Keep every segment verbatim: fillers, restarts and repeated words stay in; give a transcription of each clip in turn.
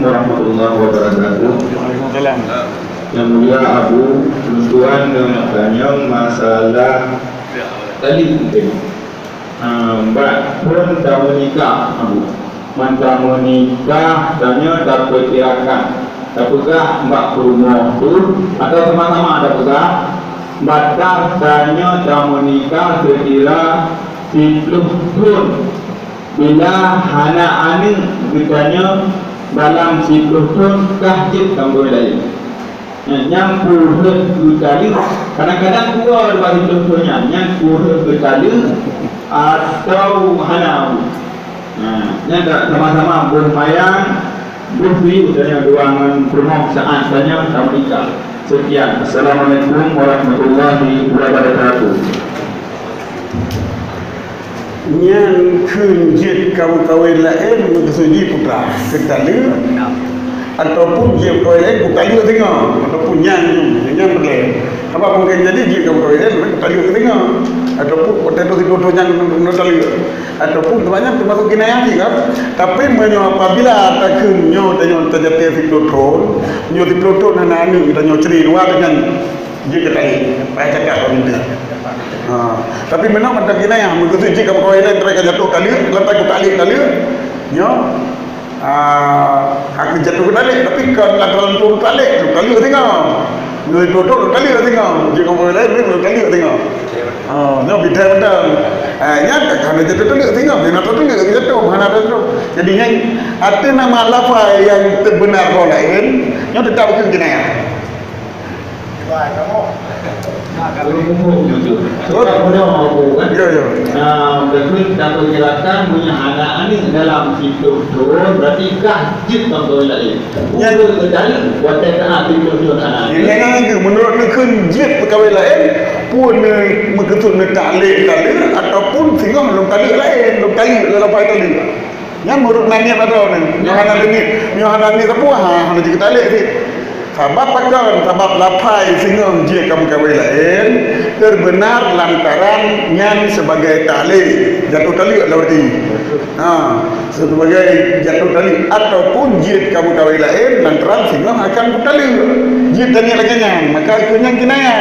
Warahmatullahi wabarakatuh. Waalaikumsalam. Yang mulia Abu, tuan-tuan, tanyong masalah tali mungkin. Ah, bak phon tameunikah, Abu. Man tameunikah, tanyoe tapeukirakan, tapeugah bak peurumoh tu, atau sama-sama tapeugah, batas tanyoe tameunikah seukira siplôh thon. Bila hana aneuk geutanyoe dalam siplôh thon, kah jeuet tameubeulahé. Nyan, nyan peue rhot geutaleuek. Kadang-kadang dua dua siplôh thon nyan, nyan peue rhot geutaleuek atau hana. Nah, nyan dak sama-sama boh mayang, boh piôh tanyoe dua ngon peurumoh saát tanyoe tameunikah. Sekian. Assalamualaikum warahmatullahi wabarakatuh. Nyan kheun jeuet kawen-kawen laén meukeusut jih putra, keutaleuek, ataupun jeuet kawen laén keutaleuek singoh, ataupun nyan, nyan peureulèe. Haba mungken jadi jeuet kawen-kawen laén keutaleuek singoh, ataupun watèe tu sigoe nyan keutaleuek, ataupun teuma nyan teumasuk kinayah jih kan. Tapi meunyoe apabila takheun nyoe tanyoe tajatèe siplôh thon, nyoe siplôh thon hana aneuk tanyoe cre dua nyan. Jeuet keutaleuek, payah cakap bak bintéh. Ha, tapi meunan mantong kinayah, meukeusut jih kamoe kawin laén, terai ka jatuh taleuek, lantai keutaleuek-taleuek. Nyoe, ah, ka jatuh keutaleuek, tapi kon lam dalam tu taleuek, taleuek singoh. Nyoe tutoe taleuek singoh, jeuet kamoe kawin laén, taleuek singoh. Ha, nyoe bidai mantong. Ah, nyan ka hana jatuh taleuek singoh, hana taleuek, jatuh, hana jatuh. Jadi nyan, ateueh nama lafai nyang teubeuna laén, nyoe teutap keu kinayah. Belum umum jujur. Sebab muda mampu kan? Ya, ya. Nah, berarti kita perkirakan punya anak ni dalam situ turun, berarti kah jeuet bang kawin lain. Ya. Udah berjalan, buat T K A situ turun anak ni. Yang lain lagi, menurut ni kan jeuet perkawin lain, pun, eh, meukeusut ni taleuek, taleuek, ataupun singoh lom taleuek lain, lom taleuek, lom taleuek. Nyan meureuet na niet ata nyan. Nyoe hana niet, nyoe hana niet sapeue, ha, hana jeuet taleuek cit. Sabab pakon? Sabab lafai singoh jeuet kamoe kawin laén, teubeunar lantaran nyan sebagai taleuek, jatuh taleuek lah berarti. Ha, sebagai jatuh taleuek ataupun jeuet kamoe kawin laén lantaran singoh akan keutaleuek. Jeuet taniet lagèe nyan, maka keu nyan kinayah.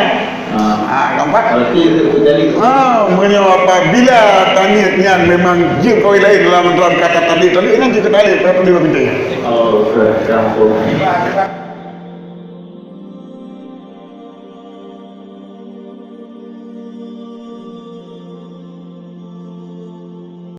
Ah, nampak? Berarti itu terjadi. Ah, meunyoe apabila taniet nyan memang jeuet kawin laén dalam, dalam kata tadi, tadi nyan jeuet kawin laén, berarti dia minta. Oh, oke, ya ampun.